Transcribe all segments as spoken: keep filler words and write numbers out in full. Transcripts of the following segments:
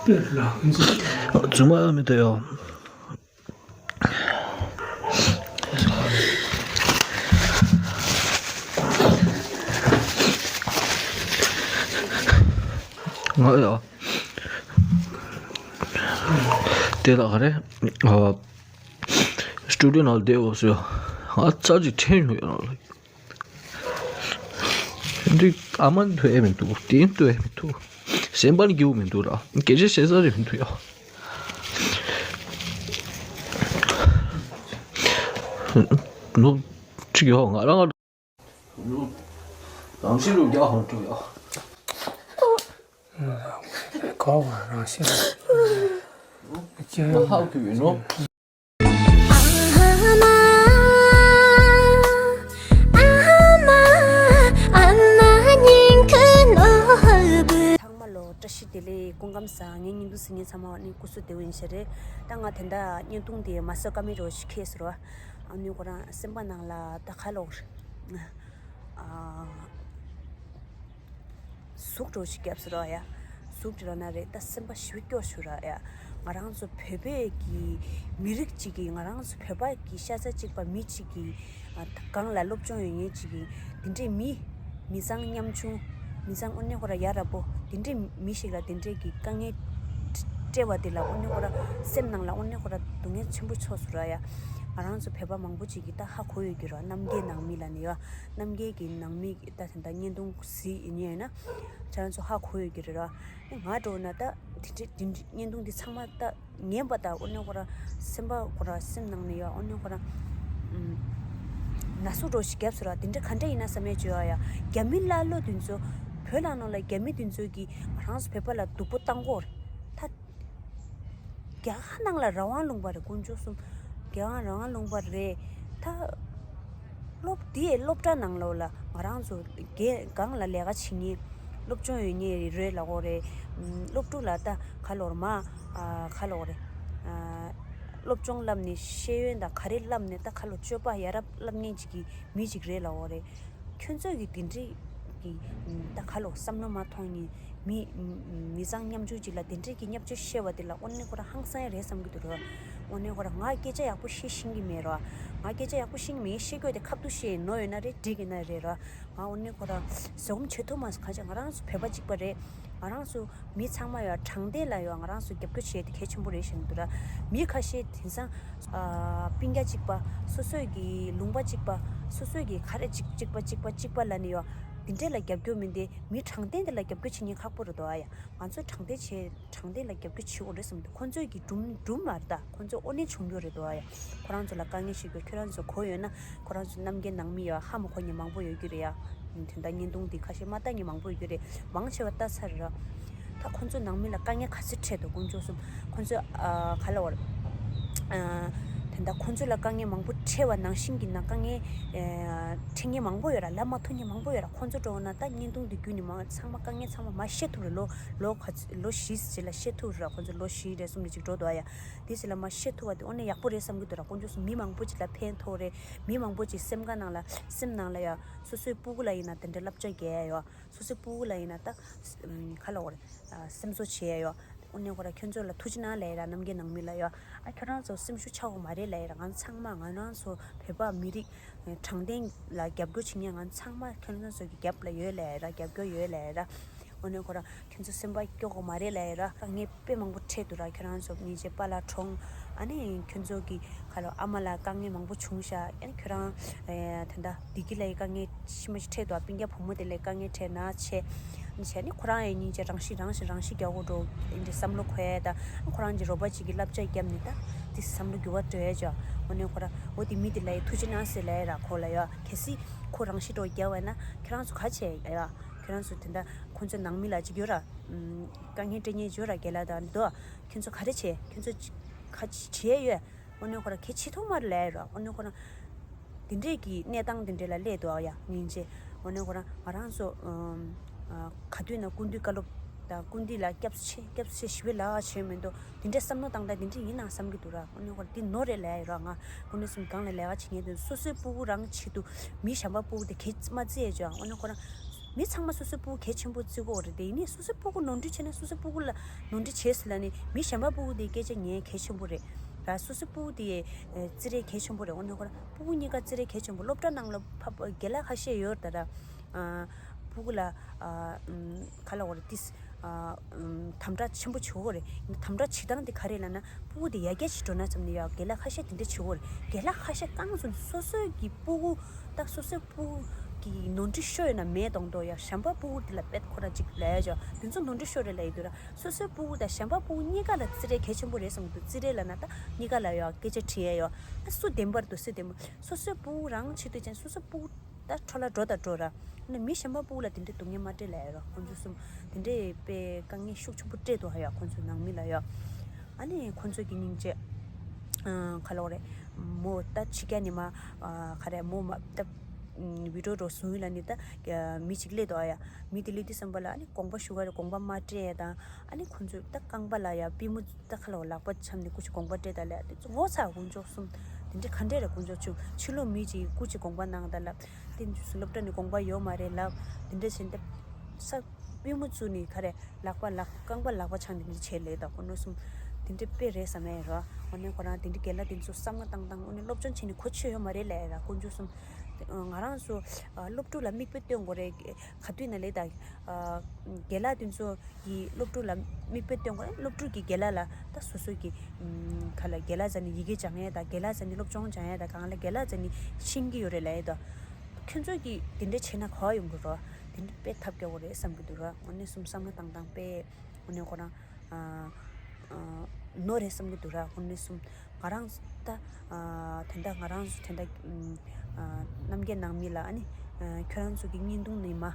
རྫུན་མ་མི་འདུག་ཡོ། ང་ཡ། དེ་ལ་ག་རེ། ཨ། སི་ཊུ་ཌི་ཡོ་ནང་བསྡད་འོ་ཟེར། ང་རྩ་ཅིག་དྲན་ཡོང་ཡོད་རང་ལ། འདི་ཨ་མ་འདུག་ཨེ་མི་འདུག་དེ་འདུག་ཨེ་མི་འདུག་སེམས་པ་ནི་སྐྱིད་པོ་མི་འདུག་ར། སྐད་ཆ་བཤད་ས་རེད་མི་འདུག་ཡ། ནུབ་ཅིག་ཡོ་ང་རང་རང་ཤི་རུ་རྒྱག་ཧོན་ཏུ་ཡོ། གོ་བ་རང་ཤི་རུ་ཅི་ཧ་གི་ཡོད་ནོ། ཚང་མ་ལོ་བཀྲ་ཤིས་བདེ་ལེགས། སྐུ་ཁམས་བཟང་། ངའི་བརྙན་ཐུང་གཟིགས་མཁན་ཚང་མ་ནི་སྐུ་གཟུགས་བདེ་པོ་ཡིན་ཤག་རེད། ད་ང་དེ་འདྲ་བརྙན་ཐུང་དེ་མ་བཟོ་ཀ་མེད་རོ་ཞིག་ཁེལ་སོང་ར། ཨ་ནི་ཁོ་རང་སེམས་པ་ནང་ལ་ད་ཁ་ལོག་རེད། ཨ། ཟུག་འགྲོ་ཞིག་བརྒྱབ་སོང་ར་ཡ། ཟུག་འགྲོ་ན་རེད། ད་སེམས་པ་ཞེ་པོ་སྐྱོ་ཤོར་ར་ཡ། ང་རང་ཚོ་བོད་པའི་གི་མི་རིགས་གཅིག་གི། ང་རང་ཚོ་བོད་པ་གི་ཤ་ཚ་གཅིག་པ་མི་གཅིག་གི། ཨ། སྒང་ལ་སློབ་སྦྱོང་ཡོད་མཁན་གཅིག་གི། དེ་འདྲའི་མི། མི་ཚང་ཉམ་ཆུང་། མི་ཚང་དངོས་གནས་ཁོ་ར་ཡ་རབས་པོ་དེ་འདྲའི་མི་ཞིག་ལ་དེ་འདྲའི་གི་དཀའ་ངལ་སྤྲད་པ་དེ་ལ་དངོས་གནས་ཁོ་ར་སེམས་ནང་ལ་དངོས་གནས་ཁོ་ར་སྡུག་བསྔལ་ཆེན་པོ་ཚོར་སོང་ར་ཡ། ང་རང་ཚོ་བོད་པ་མང་པོ་ཅིག་གི་ད་ཧ་གོ་ཡོད་ཀྱི་ར། གནམ་རྒྱལ་ནང་མི་ལ་ནི་ཡ། གནམ་རྒྱལ་གྱི་ནང་མི་ད་དེ་འདྲ་བརྙན་ཐུང་གཟིགས་ཡིན་ཡོད་ན། ཁྱེད་རང་ཚོ་ཧ་གོ་ཡོད་ཀྱི་རེད་ར། ང་འགྲོ་ན་ད་དེ་འདྲ་དེ་འདྲ་བརྙན་ཐུང་འདི་ཚང་མ་ད་ཉན་པ་ད་དངོས་གནས་ཁོ་ར་སེམས་པ་ཁོ་ར་སེམས་ནང་ནས་ཡ་དངོས་གནས་ཁོ་ར་ཨུམ། ན་ཟུག་འགྲོ་ཞིག་བརྒྱབ་སོང་ར། དེ་འདྲ་ག་འདྲ་ཡིན་ན་བསམ་ཡས་བྱོས་ཨ་ཡ། རྒྱ་མི་ཀླ་ཀློ་དེ་ཚོ་བོད་ལ་ནང་ལ་རྒྱ་མི་དེ་ཚོ་གིས་ང་རང་ཚོ་བོད་པ་ལ་སྡུག་པོ་བཏང་གོ་རེད་ད། རྒྱ་གར་ནང་ལ་རང་དབང་ལུང་པ་རེད། དཀོན་མཆོག་གསུམ། རྒྱ་གར་རང་དབང་ལུང་པ་རེད་ད། སློབ་དེའི་སློབ་གྲྭ་ནང་ལོགས་ལ་ང་རང་ཚོ་སྒེར་སྒང་ལ་ལས་ཀ་བྱེད་མཁན་སློབ་སྦྱོང་ཡོད་མཁན་རེད་ལབ་དགོས་རེད། སློབ་ཕྲུག་ལ་ད་ག་ལབ་དགོས་རེད་མ། ཨ། ག་ལབ་དགོས་རེད། ཨ། སློབ་སྦྱོང་བསླབས་ནས་ཤེས་ཡོན་དང་ག་རེ་བསླབས་ནས་ད་ག་ལབ་དགོས། སྤྱོད་པ་ཡ་རབས་བསླབ་མཁན་ཅིག་གི་མི་ཅིག་རེད་ལབ་དགོས་རེད། ཁྱོད་ཚོ་གི་དེ་འདྲས་ཀྱི་ད་ག་ལབ་དགོས། བསམ་བློ་མ་ཐོངས་མཁན། མི། མི་ཚང་ཉམ་ཆུང་ཅིག་ལ་དེ་འདྲས་ཀྱི་བརྙས་བཅོས་བཤད་པ་དེ་ལ་དངོས་གནས་ཁོ་རང་ཧང་སང་ཡ་རེད་བསམ་གྱི་འདུག་ར། དངོས་གནས་ཁོ་རང་ང་སྐད་ཆ་ཡག་པོ་བཤད་ཤེས་ཀྱི་མེད་ར། ང་སྐད་ཆ་ཡག་པོ་ཤེས་ཀྱི་མེད། བཤད་དགོས་དེ་ཁ་ཐུག་བཤད་ཡིན་ནོར་ཡོད་ན་རེད། འགྲིག་གི་ན་རེད་ར། ང་དངོས་གནས་ཁོ་རང་བཟོད་སྒོམ་བྱེད་ཐུབ་མ་སོང་། གང་བྱས་ང་རང་ཚོ་བོད་པ་གཅིག་པ་རེད། ང་རང་ཚོ་མི་ཚང་མ་ཡོད་དྲང་བདེན་ལ་ཡོད་ང་རང་ཚོ་རྒྱབ་སྐྱོར་བྱེད་དེ་གལ་ཆེན་པོ་རེད་བཤད་ཀྱི་འདུག་ར། མི་ཁ་ཤས་དེང་སང་ཨ། སྤུན་ཀྱག་གཅིག་པ། སོ་སོའི་གི་ལུང་པ་གཅིག་པ། སོ་སོའི་གི་ག་རེ་གཅིག་གཅིག་པ་གཅིག་པ་གཅིག་པ་ལབ་ནས་ཡོད། དེ་འདྲས་ལ་རྒྱབ་སྐྱོར་མིན་ཏེ། མི་དྲང་བདེན་དེ་ལ་རྒྱབ་སྐྱོར་བྱེད་མཁན་ཁག་པོ་རེད་དོ་ཨ་ཡ། ང་ཚོ་དྲང་བདེན་བྱེད། དྲང་བདེན་ལ་རྒྱབ་སྐྱོར་བྱེད་དགོས་རེད་བསམ་འདུག་ཁོ་ཚོས་ཀྱི་སྒྲུང་སྒྲུང་མ་རེད་ད། ཁོ་ཚོ་དངོས་གནས་བྱུང་རྒྱུ་རེད་དོ་ཨ་ཡ། ཁོ་རང་ཚོ་ལ་དཀའ་ངལ་ཞིག་ཡོད། ཁྱོད་རང་ཚོ་གོ་ཡོད་ན། ཁོ་རང་ཚོ་གནམ་རྒྱལ་ནང་མི་ཡ་ཧ་མ་གོ་མཁན་མང་པོ་ཡོད་ཀྱི་རེད་ཡ། དེ་འདྲ་བརྙན་ཐུང་འདི་ཁ་ཤས་མ་ལྟ་མཁན་མང་པོ་ཡོད་ཀྱི་རེད། མང་ཆེ་བ་ལྟ་ཚར་རེད་ར། ད་ཁོ་ཚོ་ནང་མི་ལ་དཀའ་ངལ་ག་ཚོད་འཕྲད་འདུག་དཀོན་མཆོག་གསུམ། ཁོ་ཚོ་ཨ། ག་ལབ་དགོས་རེད། ཨ། དེ་འདྲ་ཁོ་ཚོ་ལ་དཀའ་ངལ་མང་པོ་འཕྲད་པ་ནང་བཞིན་གྱི་ན་དཀའ་ངལ་ཨ། འཕྲད་མཁན་མང་པོ་ཡོད་ར། ལབ་མ་ཐུབ་མཁན་མང་པོ་ཡོད་ར། ཁོ་ཚོ་འགྲོ་ན་ད་བརྙན་ཐུང་འདི་བརྒྱུད་ནས་མ་ཚང་མ་དཀའ་ངལ་ཚང་མ་མ་བཤད་ཐུབ་རེད། ལོ་ལོ་ག་ཚོད་ལོ་བཞི་རྗེས་ལ་བཤད་ཐུབ་རེད་ར། ཁོ་ཚོ་ལོ་བཞི་རེ་གསུམ་རེ་ཅིག་འགྲོ་འདུག་ཨ་ཡ། དེ་ཚོ་ལ་མ་བཤད་ཐུབ་པ་དེ་དངོས་གནས་ཡག་པོ་རེད་བསམ་གྱི་འདུག་ར། དཀོན་མཆོག་གསུམ། མི་མང་པོ་ཅིག་ལ་ཕན་ཐོགས་རེད། མི་མང་པོ་ཅིག་སེམས་ཁ་ནང་ལ་སེམས་ནང་ལ་ཡ་སོ་སོའི་སྤུ་གུ་ལ་ཡིན་ན་དེ་འདྲ་བསླབ་བྱ་རྒྱག་ཡ་ཡོད། སོ་སོའི་སྤུ་གུ་ལ་ཡིན་ན་ད་ག་ལབ་དགོས་རེད། སེམས་གསོ་བྱེད་ཡ་ཡོད། དངོས་གནས་ཁོ་ར་ཁྱོད་ཚོ་ལ་ཐུགས་རྗེ་གནང་ལབ་ཡ་ར། གནམ་རྒྱལ་ནང་མི་ལ་ཡ། ཨ། ཁྱོད་རང་ཚོ་སེམས་ཤུགས་ཆག་དགོས་མ་རེད་ལབ་ཡ་ར། ང་ཚང་མ་ང་རང་ཚོ་བོད་པ་མི་རིགས་དྲང་བདེན་ལ་རྒྱབ་སྐྱོར་བྱེད་མཁན་ང་ཚང་མ་ཁྱོད་རང་ཚོ་གི་རྒྱབ་ལ་ཡོད་ལབ་ཡ་ར། རྒྱབ་སྐྱོར་ཡོད་ལབ་ཡ་ར། དངོས་གནས་ཁོ་ར་ཁྱོད་ཚོ་སེམས་པ་སྐྱོ་དགོས་མ་རེད་ལབ་ཡ་ར། དཀའ་ངལ་དཔེ་མང་པོ་འཕྲད་འདུག་ར། ཁྱོད་རང་ཚོ་སྙིང་རྗེ་པཱ་ལགས་གྲོངས། ཨ་ནི་ཁྱོད་ཚོ་གི་ག་ལབ་དགོས། ཨ་མ་ལ་དཀའ་ངལ་མང་པོ་བྱུང་ཤག་ཨ་ནི་ཁྱོད་རང་ཨེ། དེ་འདྲ་བདེ་སྐྱིད་ལ་ཡི་དཀའ་ངལ་ཤི་མ་ཤི་འཕྲད་འདུག་སྤུན་ཀྱག་བུ་མོ་དེ་ལ་དཀའ་ངལ་འཕྲད་ན་བྱས། བྱས་ནི་ཁོ་རང་ཡང་སྙིང་རྗེ། རང་ཤི་རང་ཤི་རང་ཤི་རྒྱག་དགོས་འགྲོ། འདི་བསམ་བློ་འཁོར་ཡ་ད། ཁོ་རང་གི་རོགས་པ་ཅིག་གིས་བསླབ་བྱ་བརྒྱབ་ནས་ད་དེ་བསམ་བློ་འགྱུར་བ་འགྲོ་ཡ་ཅོ། དངོས་གནས་ཁོ་རང་འོ་དེ་མི་དེ་ལ་ཡི་ཐུགས་རྗེ་གནང་ཟེར་ལབ་ཡ་ར། ཁོ་ལ་ཡ་གལ་སྲིད་ཁོ་རང་ཤི་འགྲོ་རྒྱག་པ་ཡིན་ན་ཁྱེད་རང་ཚོ་ག་བྱེད་ཡ། ཁྱེད་རང་ཚོ་དེ་འདྲ་ཁོ་ཚོ་ནང་མི་ལ་ཅིག་ཡོད་ར། དཀའ་ངལ་སྤྲད་མཁན་ཅིག་ཡོད་ར། རྒན་ལགས་དང་འདི་དོ། ཁྱེད་ཚོ་ག་རེ་བྱེད། ཁྱེད་ཚོ་ག་བྱེད་ཡ་ཡོད། དངོས་གནས་ཁོ་རང་གལ་ཆེ་ཐོག་མར་ལབ་ཡ་ར། དངོས་གནས་ཁོ་རང་འདི་འདྲས་ཀྱི་གནས་སྟངས་འདི་འདྲས་ལ་སླེབས་འདུག་ཨ་ཡ། སྙིང་རྗེ། དངོས་གནས་ཁོ་རང་ང་རང་ཚོ་ཨམ། ཨ། ག་དུས་ན་སྐུ་མདུན་བཀའ་སློབ་དང་སྐུ་མདུན་ལ་སྐྱབས་ཆེ་སྐྱབས་ཆེ་ཞི་བའི་ལ་བྱས་མི་འདུག་འདི་འདྲས་བསམ་བློ་བཏང་སྟངས་འདི་འདྲས་ཡིན་ན་བསམ་གྱི་འདུག་ར། དངོས་གནས་ཁོ་རང་འདི་ནོར་རེད་ལབ་ཡ་ར། ང་དངོས་གནས་སེམས་གང་ལ་ལས་ཀ་བྱེད་མཁན་དེ་སོ་སོའི་སྤུ་གུ་རང་ཆེད་དུ་མི་གཞན་པ་སྤུ་གུ་དེ་གས་མ་བརྩི་ཡ་ཅོ། དངོས་གནས་ཁོ་རང་ མི་ཚང་མ་སོ་སོའི་སྤུ་གུ་གལ་ཆེན་པོ་བརྩི་གི་ཡོད་རེད་དེ། ཡིན་ནའི་སོ་སོའི་སྤུ་གུ་ནོར་འཁྲུལ་བྱས་ན་སོ་སོའི་སྤུ་གུ་ལ་ནོར་འཁྲུལ་བྱས་ཟེར་ལབ་ནས་མི་གཞན་པ་སྤུ་གུ་དེའི་སྐད་ཆ་ཉན་གལ་ཆེན་པོ་རེད་ར། སོ་སོའི་སྤུ་གུ་དེ་ཨ་བརྩི་རེས་གལ་ཆེན་པོ་རེད། འོ་ན་ཁོ་རང་སྤུ་གུ་གཉིས་ཀ་བརྩི་རེས་གལ་ཆེན་པོ། སློབ་གྲྭ་ནང་ལ་ཕ་རྒན་ལགས་ཁ་ཤས་ཡོད་རེད་ད་ར། ཨ་སྤུ་གུ་ལ་ཨ་ཨམ་ག་ལབ་དགོས་རེད། ཏིས་ཨ་ཨམ་དམ་དྲག་ཆེན་པོ་བྱེད་ཀྱི་ཡོད་རེད། དམ་དྲག་བྱེད་སྟངས་དེ་ག་རེ་ལབ་ན། སྤུ་གུ་དེ་ཡར་རྒྱས་བྱེད་འགྲོ་ན་ཙམ་ནས་ཡ་རྒན་ལགས་ཁ་ཤས་དེ་འདྲ་བྱེད་ཀྱི་ཡོད་རེད། རྒན་ལགས་ཁ་ཤས་རྐང་བཙུགས་ནས་སོ་སོའི་གི་སྤུ་གུ་ད་སོ་སོའི་སྤུ་གུ་གི་ནོར་འཁྲུལ་ཤོར་ཡོད་ན་མེད་མདོག་མདོག་ཡ། གཞན་པ་སྤུ་གུ་དེ་ལ་དཔེ་ཁོ་རང་ཅིག་ལབ་ཡ་ཅོ། དེ་ཚོ་ནོར་འཁྲུལ་ཤོར་རེད་ལབ་ཡི་འདུག་ར། སོ་སོའི་སྤུ་གུ་དང་གཞན་པ་སྤུ་གུ་གཉིས་ཀ་ལ་བརྩི་རེས་གལ་ཆེན་པོ་རེད་བསམ་གྱི་འདུག་བརྩི་རེས་ལབ་ན་ད་གཉིས་ཀ་ལ་ཡ་སྐད་ཆ་དྲི་ཡ་ཡོད། ཨ་སུ་བདེན་པར་འདུག་སུ་བདེན་པ། སོ་སོའི་སྤུ་གུ་རང་བྱེད་དུས་ཅན་སོ་སོའི་སྤུ་གུ་ད་འཕྲོ་བརླག་འགྲོ་དང་འགྲོ་ར། ཨ་ནི་མི་གཞན་པ་སྤུ་གུ་ལ་དེ་འདྲའི་སྡུག་བསྔལ་མ་སྤྲད་ལབ་ཡ་ར། ཁོང་ཚོ་གསུམ་དེ་འདྲའི་དཔེ་དཀའ་ངལ་ཤུགས་ཆེན་པོ་སྤྲད་འདུག་ཧ་ཡ། ཁོང་ཚོ་ནང་མི་ལ་ཡ། ཨ་ནི་ཁོང་ཚོ་གི་སྙིང་རྗེ་ཨ་ག་ལབ་དགོས་རེད། མོ་ད་ཕྱི་རྒྱལ་ནས་མ་ཨ་ག་རེ་མོ་མ་ད་ཨམ་བི་ཌིའོ་འདྲ་བཟོ་ཡུལ་ལ་ནི་ད་མི་གཅིག་སླེབས་འདུག་ཨ་ཡ། མི་དེ་སླེབས་དུས་ཙམ་པ་ལ་ཨ་ནི་དགོངས་པ་ཞུ་ག་རེ་དགོངས་པ་མ་སྤྲད་དང་། ཨ་ནི་ཁོང་ཚོས་ད་རྐང་པ་ལ་ཡ་པུས་མོ་ད་ཁ་ལོ་ལག་པ་འཆམ་ནས་སྐུ་མཁྱེན་དགོངས་པ་སྤྲད་ད་ལས་དེ་ཚོ་ངོ་ཚ། དཀོན་མཆོག་གསུམ་དེ་འདྲའི་ག་འདྲས་རེད། དཀོན་མཆོག་གསུམ་ཕྱི་ལོགས་མི་གཅིག་སྐུ་མཁྱེན་དགོངས་པ་གནང་ད་ལབ། དེ་ཚོ་སློབ་གྲྭ་ནས་དགོངས་པ་ཡོད་མ་རེད་ལབ། དེ་འདྲས་བྱས་ནས་ས་པུས་མོ་བཙུགས་ནས་ག་རེ་ལག་པ་ལག་རྐང་པ་ལག་པ་འཆང་དེ་འདྲ་བྱས་ལས་ད་དཀོན་མཆོག་གསུམ་དེ་འདྲ་དཔེ་རེད་བསམ་ཡ་ར། དངོས་གནས་ཁོ་རང་དེ་འདྲའི་རྒན་ལགས་དེ་ཚོ་བསམ་བློ་བཏང་བཏང་། དངོས་གནས་སློབ་སྦྱོང་བྱས་ནས་གོ་ཆོད་ཡོད་མ་རེད་ལབ་ཡ་ར། དཀོན་མཆོག་གསུམ་ང་རང་ཚོ་སློབ་ཕྲུག་ལ་མིག་དཔེ་སྟོན་དགོས་རེད། ག་དུས་ན་ལས་ད་རྒན་ལགས་དེ་ཚོ་གི་སློབ་ཕྲུག་ལ་མིག་དཔེ་སྟོན་དགོས། སློབ་ཕྲུག་གི་རྒན་ལགས་ལ་ད་སོ་སོ་གི་ཨམ་ག་ལ་རྒན་ལགས་རྩ་ནས་ཡི་གེ་སྦྱང་ཡས་དང་རྒན་ལགས་རྩ་ནས་སློབ་སྦྱོང་སྦྱང་ཡས་དང་གང་ལ་རྒན་ལགས་རྩ་ནས་ཤེས་ཀྱི་ཡོད་རེད་ལབ་ཡས་དང་། ཁྱོད་ཚོ་གིས་དེ་འདྲ་བྱས་ན་ག་བ་ཡོང་གི་རོ། དེ་འདྲ་དཔེ་ཐབས་སྐྱོ་བོ་རེད་བསམ་གྱི་འདུག་ར། དངོས་གནས་གསུམ་བསམ་བློ་བཏང་བཏང་དཔེ་དངོས་གནས་ཁོ་རང་ཨ་ཨ་ནོར་རེད་བསམ་གྱི་འདུག་ར། དངོས་གནས་གསུམ་ང་རང་ད་ཨ་དེ་འདྲ་ང་རང་ཚོ་དེ་འདྲ་ཨ་རྣམ་རྒྱལ་ནང་མི་ལ་ཨ་ནི་ཨ་ཁྱོད་རང་ཚོ་གི་བརྙན་ཐུང་ནས་མ་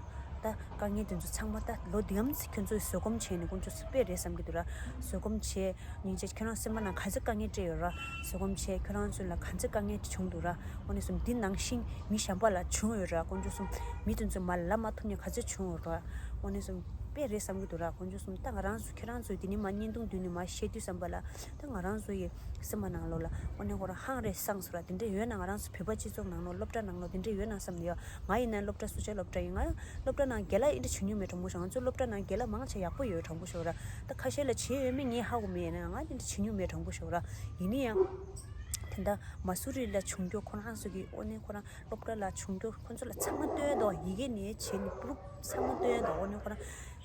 ད་དཀའ་ངལ་དེ་ཚོ་ཚང་མ་ད་ལོ་འདི་ཡམ་ཚིག་ཁྱོད་ཚོས་བཟོད་སྒོམ་བྱས་ནས་དཀོན་མཆོག་གསུམ་དཔེ་རེད་བསམ་གྱི་འདུག་ར། བཟོད་སྒོམ་བྱས། སྙིང་རྗེ། ཁྱོད་རང་སེམས་པ་ནང་ག་ཚོད་དཀའ་ངལ་སྤྲད་ཡོད་ར། བཟོད་སྒོམ་བྱས། ཁྱོད་རང་ཚོ་ལ་ག་ཚོད་དཀའ་ངལ་བྱུང་འདུག་ར། དངོས་གནས་གསུམ་འདི་ནང་བཞིན་མི་གཞན་པ་ལ་བྱུང་ཡོད་ར། དཀོན་མཆོག་གསུམ་མི་དེ་ཚོ་མ་ལབ་མ་ཐུབ་མཁན་ག་ཚོད་བྱུང་ཡོད་ར། དངོས་གནས་གསུམ་དཔེ་རེད་བསམ་གྱི་འདུག་ར། དཀོན་མཆོག་གསུམ་ད་ང་རང་ཚོ་ཁྱེད་རང་ཚོས་འདི་ནས་མ་བརྙན་ཐུང་བསྡུས་ནས་མ་བཤད་དུས་ཙམ་པ་ལ་ད་ང་རང་ཚོ་ཡི་སེམས་པ་ནང་ལོགས་ལ་དངོས་གནས་ཁོ་རང་ཧང་རེ་སངས་སོང་ར། དེ་འདྲ་ཡོད་ན་ང་རང་ཚོ་བོད་པ་སྤྱི་ཚོགས་ནང་ལོགས་སློབ་གྲྭ་ནང་ལོགས་དེ་འདྲ་ཡོད་ན་བསམ་ནས་ཡོད། ང་ཡིན་ན་སློབ་གྲྭ་སུ་ཆ་སློབ་གྲྭ་ཡིན། ང་སློབ་གྲྭ་ནང་རྒན་ལགས་འདི་འདྲ་བྱེད་མྱོང་མེད། དྲང་པོ་ཞུ། ང་ཚོ་སློབ་གྲྭ་ནང་རྒན་ལགས་མང་ཆེ་ཡག་པོ་ཡོད། དྲང་པོ་ཞུ་ར། ད་ཁ་ཤས་ལ་བྱེད་ཡོད་མེད་ངས་ཧ་གོ་མེད། ཡིན་ན་ང་འདི་འདྲ་བྱེད་མྱོང་མེད། དྲང་པོ་ཞུ་ར། ཡིན་ན་ཡང་དེ་འདྲ་མ་སུ་རི་ལ་བྱུང་རྒྱུ་ཁོ་རང་ཚོ་གི་དངོས་གནས་ཁོ་རང་སློབ་གྲྭ་ལ་བྱུང་རྒྱུ་ཁོ་ཚོ་ལ་ཚང་མ་སྟོན་དོ། ཡི་གེ་ནས་བྱས་ནས་པུ་རུབ་ཚང་མ་སྟོན་དོ། དངོས་གནས་ཁོ་རང་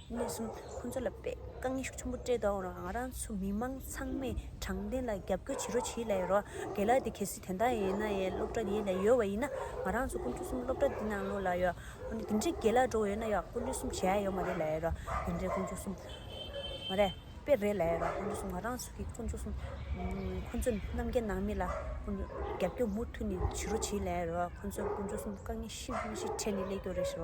གནས་གསུམ་ཁོ་ཚོ་ལ་དཔེ་དཀའ་ངལ་ཤུགས་ཆེན་པོ་སྤྲད་འདུག་ང་རང་ཚོ་མི་མང་ཚང་མས་དྲང་བདེན་ལ་རྒྱབ་སྐྱོར་བྱེད་རོགས་བྱེད་ལབ་ཡོད་རོ། རྒན་ལགས་དེ་གལ་སྲིད་དེ་འདྲ་ཡིན་ན་ཡང་སློབ་གྲྭ་དེ་ལ་ཡོད་པ་ཡིན་ན་ང་རང་ཚོ་དཀོན་མཆོག་གསུམ་སློབ་གྲྭ་འདི་ནང་ལོགས་ལ་ཡོད། འོ་ན་དེ་འདྲའི་རྒན་ལགས་འགྲོ་ཡོད་ན་ཡང་དཀོན་མཆོག་གསུམ་བྱེད་ཡ་ཡོད་མ་རེད་ལབ་ཡོད་རོ། དེ་འདྲའི་དཀོན་མཆོག་གསུམ་མ་རེད། དཔེ་རེད་ལབ་ཡ་ར། དཀོན་མཆོག་གསུམ་ང་རང་ཚོ་གི་དཀོན་མཆོག་གསུམ་ཁོང་ཚོ་རྣམ་རྒྱལ་ནང་མི་ལ་ཁོང་ཚོ་རྒྱབ་སྐྱོར་མུ་མཐུད་ནས་བྱེད་རོགས་བྱེད་ལབ་ཡ་ར། ཁོང་ཚོ་དཀོན་མཆོག་གསུམ་དཀའ་ངལ་ཤི་མ་ཤི་འཕྲད་ནས་སླེབས་ཡོད་རེད་ཟེར་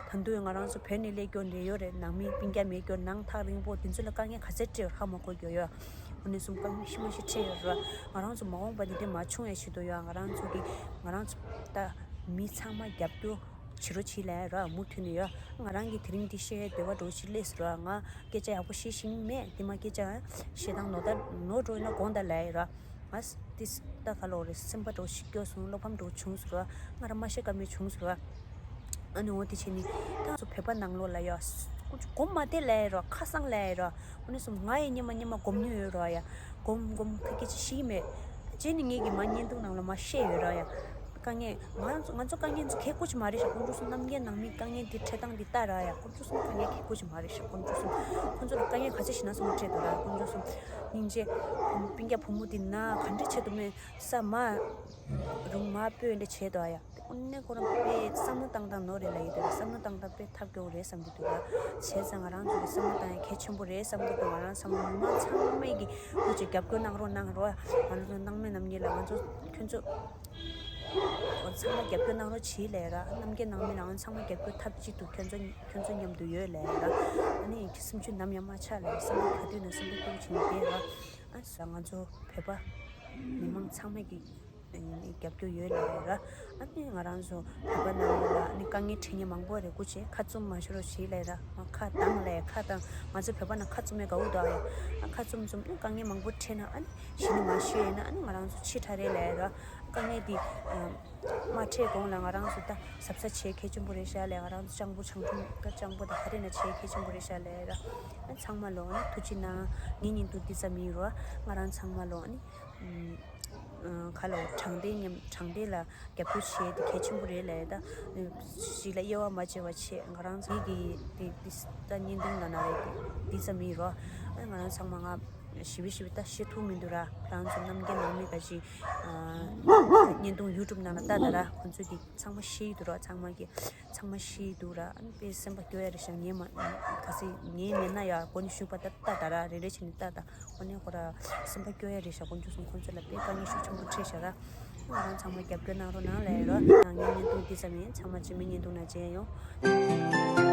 བ། ད་དུང་ང་རང་ཚོ་བོད་ནས་སླེབས་ཡོད་རེད། ཡོད་རེད། ནང་མི་སྤུན་ཀྱག་མེད་ཡོད། ནང་ཐག་རིང་པོ་དེ་ཚོ་ལ་དཀའ་ངལ་ག་ཚད་འཕྲད་ཡོད་ཧ་མ་གོ་གི་ཡོད་ཡ། དཀོན་མཆོག་གསུམ་དཀའ་ངལ་ཤི་མ་ཤི་འཕྲད་ཡོད་ར། ང་རང་ཚོ་མ་འོངས་པ་འདི་འདྲ་མ་བྱུང་ཡ་ཆེད་དུ་ཡ་ང་རང་ཚོ་གི་ང་རང་ཚོ་ད་མི་ཚང་མ་རྒྱབ་སྐྱོར་བྱེད་རོགས་བྱེད་ལབ་ཡ་ར། མུ་མཐུད་ནས་ཡ་ང་རང་གི་དེ་རིང་འདི་བཤད་ཡ་འདོད་པ་འདྲ་བོ་ཞིག་སླེབས་སོང་ར། ང་སྐད་ཆ་ཡག་པོ་བཤད་ཤེས་ཀྱི་མེད། དེ་མ་སྐད་ཆ་བཤད་སྟངས་ནོར་ད་ནོར་འགྲོ་ཡིན་ན་དགོངས་དག་ལབ་ཡ་ར། ང་ཏིས་ད་ག་ལོག་རེད། སེམས་པ་འདྲ་བོ་ཞིག་སྐྱོ་སོང་། བློ་ཕམ་འདྲ་བོ་བྱུང་སོང་ར། ང་རང་མ་བཤད་ཀ་མེད་བྱུང་སོང་ར། ཨ་ནི་འོ་དེ་བྱས་ནས་ད་ང་ཚོ་བོད་པ་ནང་ལོགས་ལ་ཡ་སྒོམ་མ་བསྡད་ལབ་ཡ་ར། ཁ་སང་ལབ་ཡ་ར། འོ་ནས་སོང་ང་ཡི་སྙེ་མ་སྙེ་མ་སྒོམ་མྱོང་ཡོད་ར་ཡ། སྒོམ་སྒོམ་ཁ་སྐད་ཅིག་ཤེས་ཀྱི་མེད། རྗེས་ནས་ངེད་ཀྱི་མ་བརྙན་ཐུང་ནང་ལ་མ་བཤད་ཡོད་ར་ཡ། དཀའ་ངལ་ང་ཚོ་ང་ཚོ་དཀའ་ངལ་ཚོ་གལ་ཁུར་གྱི་མ་རེད་ཤག་དཀོན་མཆོག་གསུམ་རྣམ་རྒྱལ་ནང་མི་དཀའ་ངལ་འདི་འཕྲད་སྟངས་འདི་ལྟ་ར་ཡ། དཀོན་མཆོག་གསུམ་དཀའ་ངལ་གལ་ཁུར་གྱི་མ་རེད་ཤག་དཀོན་མཆོག་གསུམ་ཁོ་ཚོ་ལ་དཀའ་ངལ་ག་ཚོད་ཞིག་ན་སོང་འཕྲད་འདུག་ར། དཀོན་མཆོག་གསུམ་སྙིང་རྗེ། སྤུན་ཀྱག་བུ་མོ་འདི་ན་ག་འདྲ་བྱེད་དུ་མེད་ས་མ་རུང་མ་སྤོས་འདྲ་བྱས་འདུག་ཡ། དངོས་གནས་ཁོ་རང་དཔེ་བསམ་བློ་བཏང་སྟངས་ནོར་རེད་ལབ་ཡོད་དེ། བསམ་བློ་བཏང་སྟངས་དཔེ་ཐབས་སྐྱོ་བོ་རེད་བསམ་གྱི་འདུག་ར། བྱས་ཙང་ང་རང་ཚོ་གི་བསམ་བློ་བཏང་ཡ་གལ་ཆེན་པོ་རེད་བསམ་གྱི་འདུག་ང་རང་ཚང་མ་མི་མང་ཚང་མས་ཀྱི་ཐུགས་རྗེ་རྒྱབ་སྐྱོར་གནང་རོགས་གནང་རོགས། ང་རང་ཚོ་སྣང་མེད་རྣམ་རྒྱལ་ལ་ང་ཚོ་ཁྱོད་ཚོ་ཚང་མ་རྒྱབ་སྐྱོར་གནང་རོགས་བྱེད་ལབ་ར། རྣམ་རྒྱལ་ནང་མི་ལ་ང་ཚང་མ་རྒྱབ་སྐྱོར་ཐབས་ཅིག་ཏུ་ཁྱོད་ཚོ་ཁྱོད་ཚོ་མཉམ་དུ་ཡོད་ལབ་ར། ཨ་ནི་སེམས་ཤུགས་ནམ་ཡང་མ་ཆག་ལབ། བསམ་བློ་ག་དུས་ནས་བསམ་བློ་གཏོང་བྱེད་ནས་བསྡད་ར། ཨ་ས་ང་ཚོ་བོད་པ་མི་མང་ཚང་མས་ཀྱི་ རྒྱབ་སྐྱོར་ཡོད་ལབ་ཡོད་ར། ཨ་ནི་ང་རང་ཚོ་བོད་པ་ནང་ལ་ཨ་ནི་དཀའ་ངལ་འཕྲད་མཁན་མང་པོ་རེད། སྐུ་མཁྱེན་ཁ་བཙུམ་མ་ཤོར་རོགས་བྱེད་ལབ་ར། ང་ཁ་གདངས་ལབ་ཁ་གདངས། ང་ཚོ་བོད་པ་ནང་ཁ་བཙུམ་མེད་དགའ་བོ་འདུག་ཨ་ཡ། ཨ་ཁ་བཙུམ་བཙུམ་ཨ་ནི་དཀའ་ངལ་མང་པོ་འཕྲད་ན་ཨ་ནི་གཞི་ནས་མ་ཤོད་ཡིན་ན་ཨ་ནི་ང་རང་ཚོ་ཕྱི་དྲགས་རེད་ལབ་ར། དཀའ་ངལ་འདི་མ་འཕྲད་གོང་ལ་ང་རང་ཚོ་ད་གཟབ་གཟབ་བྱེད་གལ་ཆེན་པོ་རེད་ཤག་ལབ། ང་རང་ཚོ་སྤྱང་པོ་སྤྱང་གྲུང་སྤྱང་པོ་ད་ག་རེ་ན་བྱེད་གལ་ཆེན་པོ་རེད་ཤག་ལབ་ར། ཨ་ཚང་མ་ལོ་ཨ་ནི་ཐུགས་རྗེ་གནང་། ངའི་བརྙན་ཐུང་འདི་ཙམ་ཡིན་རོ། ང་རང་ཚང་མ་ལོ་ཨ་ནི། ག་ལ་དྲང་བདེན་མཉམ་དྲང་བདེན་ལ་རྒྱབ་སྐྱོར་བྱེད་དེ་གལ་ཆེན་པོ་རེད་ལབ་ད། ཞིག་ལ་དབྱེ་བ་མ་བྱེད་པ་བྱེད། ང་རང་ཚོའི་གི་དེ་དེ་ད་བརྙན་ཐུང་ལ་ན་རེད། དེ་ཙམ་ཡིན་རོ། ང་རང་ཚང་མ་ང་ཞི་བའི་ཞི་བའི་ད་ཤེས་ཐུབ་མི་འདུག་ར། རང་ཚོ་རྣམ་རྒྱལ་ནང་མི་ག་ཅིག་བརྙན་ཐུང་ཡུ་ཊུབ་ནང་ལ་ལྟ་ད་ར། ཁོང་ཚོས་དེ་ཚང་མ་ཤེས་ཡི་འདུག་ར། ཚང་མ་གི་ཚང་མ་ཤེས་འདུག་ར། ཨ་ནི་དཔེ་སེམས་པ་སྐྱོ་ཡ་རེད་ཤག་ངས་མ་ག་ཚོད་ངས་མེད་ན་ཡ་ཁོ་ནི་ཞུགས་པ་ད་ལྟ་ད་ར་རེ་རེ་བྱས་ནས་ལྟ་ད། ཁོ་ནི་ཁོ་ར་སེམས་པ་སྐྱོ་ཡ་རེད་ཤག་དཀོན་མཆོག་གསུམ་ཁོང་ཚོ་ལ་དཔེ་དཀའ་ངལ་ཤུགས་ཆེན་པོ་འཕྲད་ཤག་ར། ང་རང་ཚང་མ་རྒྱབ་སྐྱོར་གནང་རོགས་གནང་ལབ་ཡ་རོ། ང་ངའི་བརྙན་ཐུང་འདི་ཙམ་ཡིན། ཚང་མ་རྗེས་མའི་བརྙན་ཐུང་ནང་མཇལ་ཡོང་།